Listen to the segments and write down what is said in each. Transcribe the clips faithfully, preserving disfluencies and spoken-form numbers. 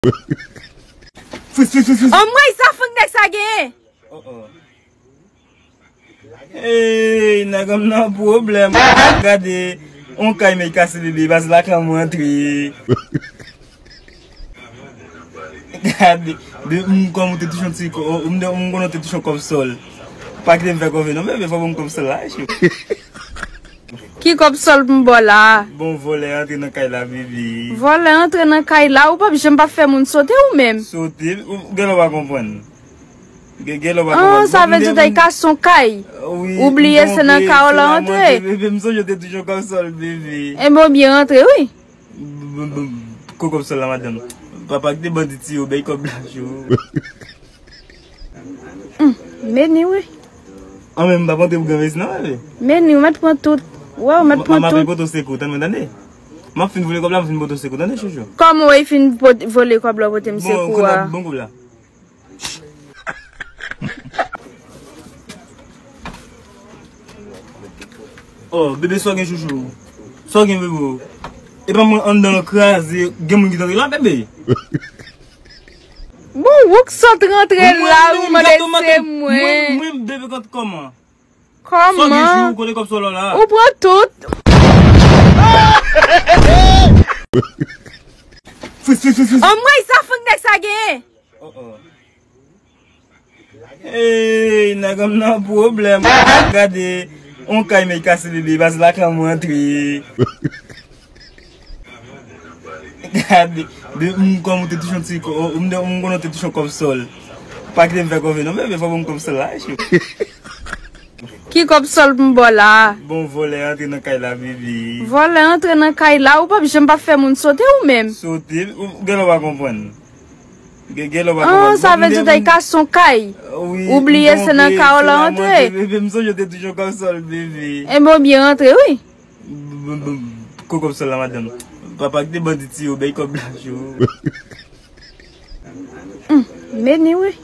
Anmwey, sa fanm nèg sa genyen? Oh, oh. Hey, nèg an nan pwoblèm. Gade, on kay men kase bebe, baz la kan mwen antre. Gade, de m kòm ou te touche yon ti kò, m de m konnen ou te touche yon kòb sòl. Pa kite m fè kòve non, bebe, fò ban m kòb sòl la, cho. Ki kòb sòl pou m ba w la? Bon, vòlè antre nan kay la, bebe. Vòlè antre nan kay la, ou p ap janm pa fè moun sote ou menm. Sote, ou gen lè w pa konprann. Gen, gen lè w pa konprann. Ah, sa vle di w te ka son kay. Wi, ou bliye se nan kay w la antre. Bebe, m sonje w te touche yon kòb sòl, bebe. Enben, w byen rantre, wi. Bon, bon, kòb sòl la, madanm. Papa ki te bandi ti yo, bay kòb la, cho. Hmm, meni, wi. An men, m pa konte pou granmesi, non, bebe. Meni, w mèt pran tout. Wè, w mèt pran tout. M ap poto sekou, tann mwen, tande. M ap fin vole kòb la, m ap fin poto sekou, tande, chouchou. Kòman w fin pot-, vole kòb la, pote m sekou a? Bon, bon kòb la. Oh, bebe, sa w gen chouchou? Sa w gen, bebe? E pa mwen anndan an kraze, gen moun ki t antre la, bebe? Bon, ou k sot rantre la, ou mande se mwen. Mwen, mwen, bebe, kòman? Kòman? Sa w gen chouchou, kote kòb sòl la? Ou pran tout. Anmwey, sa fanm nèg sa genyen? Oh, oh. Hey, nèg an nan pwoblèm. Gade, on kay men kase bebe, baz la kan mwen antre. Gade, de m kòm ou te touche yon ti kò, m de m konnen ou te touche yon kòb sòl. Pa kite m fè kòve non, bebe, fò ban m kòb sòl la, cho. Ki kòb sòl pou m ba w la? Bon, vòlè antre nan kay la, bebe. Vòlè antre nan kay la, ou p ap janm pa fè moun sote ou menm. Sote, ou gen lè w pa konprann. Gen, gen lè w pa konprann. Ah, sa vle di w te ka son kay. Wi, ou bliye se nan kay w la antre. Bebe, m sonje w te touche yon kòb sòl, bebe. Enben, w byen rantre, wi. Bon, bon, kòb sòl la, madanm. Papa ki te bandi ti yo, bay kòb la, cho. Hmm, meni, wi.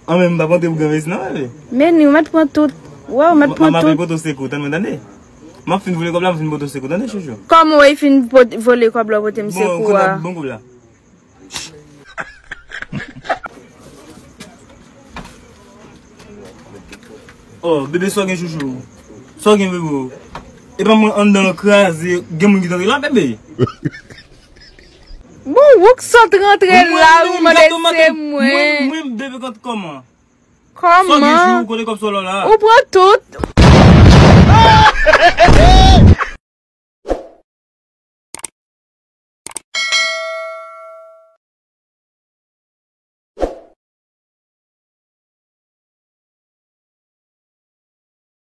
An men, m pa konte pou granmesi, non, bebe. Meni, w mèt pran tout. Wè, w mèt pran tout. M ap poto sekou, tann mwen, tande. M ap fin vole kòb la, m ap fin poto sekou, tande, chouchou. Kòman w fin pot-, vole kòb la, pote m sekou a? Bon, bon kòb la. Oh, bebe, sa w gen chouchou? Sa w gen, bebe? E pa mwen anndan an kraze, gen moun ki t antre la, bebe? Bon, ou k sot rantre la, ou mande se mwen. Mwen, mwen, bebe, kòman? Kòman? Sa w gen chouchou, kote kòb sòl la? Ou pran tout.